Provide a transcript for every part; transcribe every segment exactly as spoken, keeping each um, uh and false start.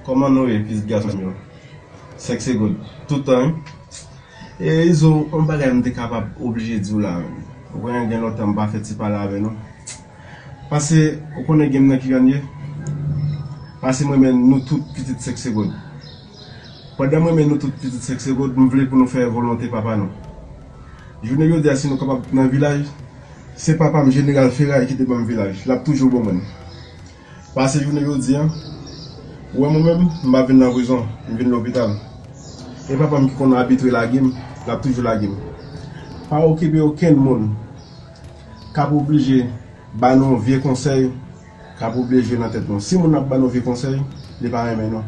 Kòman nou ye, pitit gason m yo? Senk segonn. Tout tan, wi. E Izo, yon bagay m te kapab oblije di w la, menm. Ou konnen gen lontan m pa fè ti pale avè nou. Pase, ou konnen gen m nan ki gannye? Pase m renmen nou tout pitit senk segonn. Pandan m renmen nou tout pitit senk segonn, m vle pou nou fè volonte papa nou. Jounen jodi a, si nou kapab nan vilaj, se papa m, Jeneral Feray, ki te ban m vilaj. L ap toujou ban mwen l. Pase jounen jodi a, ou wè mwen menm, m pa vin nan prizon, m vin lopital. E papa m ki konn abitre lage m, l ap toujou lage m. Pa okipe okenn moun k ap oblije ba nou yon vye konsèy, k ap oblije jwe nan tèt nou. Si moun ap ba nou vye konsèy, li pa renmen nou.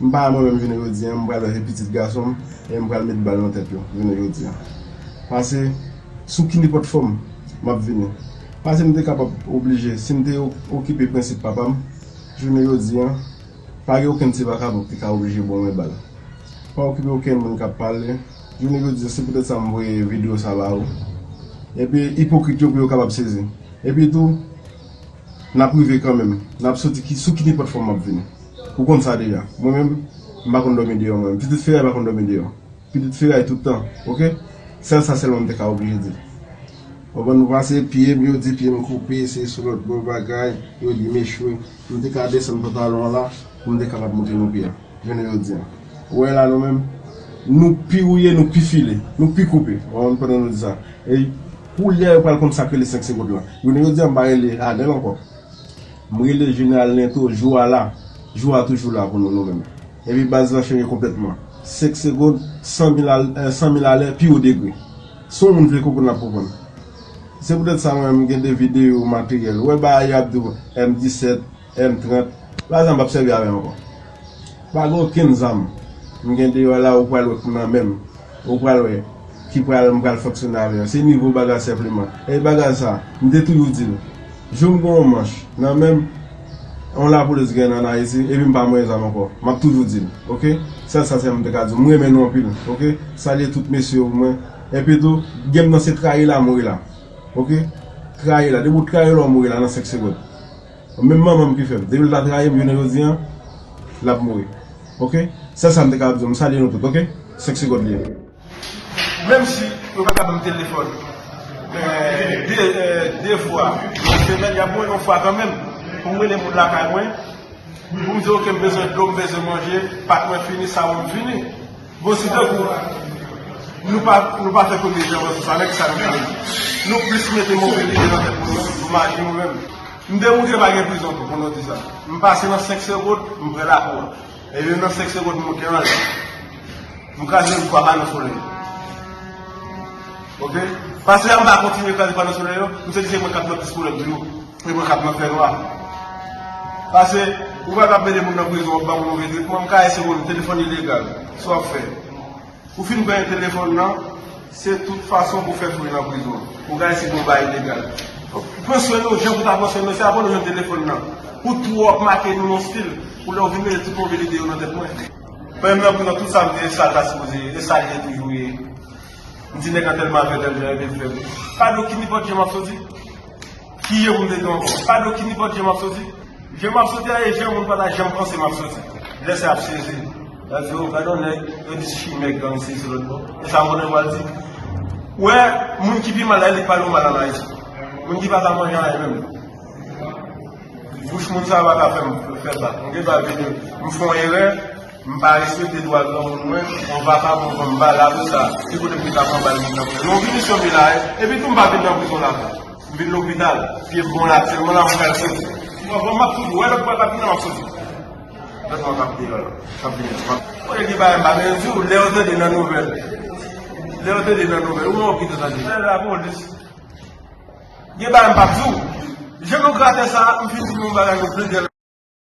M pa mwen menm jounen jodi a, m pral wè se pitit gason m, e m pral met bal nan tèt yo jounen jodi a. Pase, sou ki nenpòt fòm, m ap vini. Pase m te kapab oblije, si m te o-, okipe prensip papa m, jounen jodi a, pa gen okenn ti vakabon ki te ka oblije ban mwen bal. Pa okipe okenn moun k ap pale. Jounen jodi a, se poutèt sa m voye videyo sa ba ou. Epi, ipokrit yo pou yo kapab sezi. Epi tou, n ap rive kanmenm. N ap soti ki, sou ki nenpòt fòm m ap vini. Ou konn sa deja. Mwen menm, m pa konn dòmi deyò mwen menm. Pitit Feray pa konn dòmi deyò. Pitit Feray tout tan, oke? Sèl sa sèlman m te ka oblije di. Konprann nou pase pye m, yo di pye m koupe, se sou lòt bò bagay, yo di m echwe. M te ka desann pantalon an la, pou m te kapab montre nou pye a. Jounen jodi a. Ou wè la nou menm, nou pi wouye, nou pi file, nou pi koupe. Ou konprann pandan nou di sa. E koulye a yo pral konn sa k rele senk segonn lan. Jounen jodi a m pa rele Anèl ankò. M rele Jeneral Lento, jou a la. Jou a toujou la pou nou, nou menm. Epi baz lan chanje konplètman. Senk segonn, san mil al-, eh, san mil alè, pi wo degre. Si yon moun vle konprann, l ap konprann. Se poutèt sa mwen menm m gen de videyo materyèl. Ou wè bagay y ap di w, M disèt, M trant, baz lan m p ap sèvi avè l ankò. Pa gen okenn zam m gen deyò la, ou pral wè k nan men m. Ou pral wè ki pral, m pral fonksyone avè yo. Se nivo bagay senpleman. E bagay sa, m te toujou di l. Jou m gen yon manch nan men m, yon lapolis gen an Ayiti, epi m pa manyen zam ankò. M ap toujou di l, oke? Sèl sa sèlman m te ka di w. M renmen nou anpil, oke? Salye tout mesye yo pou mwen. Epi tou, gen m nan se trayi la, mouri la. Oke? Trayi la. Depi w trayi la, w mouri la nan senk segonn. Menm manman m ki fè m. Depi l ta trayi m, jounen jodi a, l ap mouri. Oke? Sèl sa m te kapab di w. M salye nou tout, oke? Senk segonn li ye. Menm si yo pa ka ban m telefòn, eh, de, eh, de fwa nan semèn, y ap mwen yon fwa kanmenm pou m rele moun lakay mwen, pou m di, oke, m bezwen dlo, m bezwen manje, pak mwen fini, sawon m fini. Bon, si tankou nou pa, nou pa fè premye jan sou sa, nèg sa nou fini. Nou plis mete move lide nan tèt nou, nou maji nou menm. M demontre pa gen prizon tou, pou nou di sa. M pase nan senk segonn, m pran lakou a. Epi nan senk segonn, m monte anlè. M kraze yon pwa pano solèy. Oke? Pase a, m pa kontinye kraze pano solèy yo, m santi se mwen k ap nan plis pwoblèm toujou. Se mwen k ap nan fènwa. Pase, ou pa ka mete moun nan prizon, w ap ba moun move tretman, m ka ese moun telefòn ilegal. Sa w ap fè? Ou fin pran telefòn nan, se tout fason pou fè fou nan prizon. Ou ka ese pou w bay ilegal. Pran swen nou, jan pou ta pran swen nou, se apre nou jwenn telefòn nan. Ou twòp make nou nan stil, pou lè w vin mete tout move lide yo nan tèt mwen. Mwen menm nan prizon, tout sa m te ye, sa l ta sipoze ye, e sa l ye toujou ye. M di nèg la tèlman fè tèl jan, epi l fè l. Pa gen okenn nenpòt jan m ap soti. Ki jan pou m te di ankò? Pa gen okenn nenpòt jan m ap soti. Jan m ap soti a, e jan moun pa ta janm panse m ap soti. Lè sa y ap sezi. Y ap di, o, gade yon nèg, yo di chimè gang se, se lòt bò. E sa m konnen pral di. Wè, moun ki pi mal la, e li k pale w mal an Ayiti. Moun ki pa ka manje anyen menm. Bouch moun sa a pa ka fè m fè sa. M gen dwa vini, m fè yon erè, m pa respekte dwa granmoun mwen, yon vakabon pran m bal, apre sa, ki kote m te ka pran bal moun nan pran? Non, vini sou vila, epi tou m pa vin nan prizon la. M vin lopital, pye m bon la, aktyèlman la, m pral soti. M ap toujou wè lòt bwa k ap vin la, m ap soti. Lòt bwa k ap deyò la, k ap vini. Kote ki bagay m pa bezwen di w, lè yo tande nan nouvèl. Lè yo tande nan nouvèl, ou wè w kite tande. Lè lapolis. Gen bagay m p ap di w. Jan nou gratè sa, m fin di nou yon bagay nou plizyè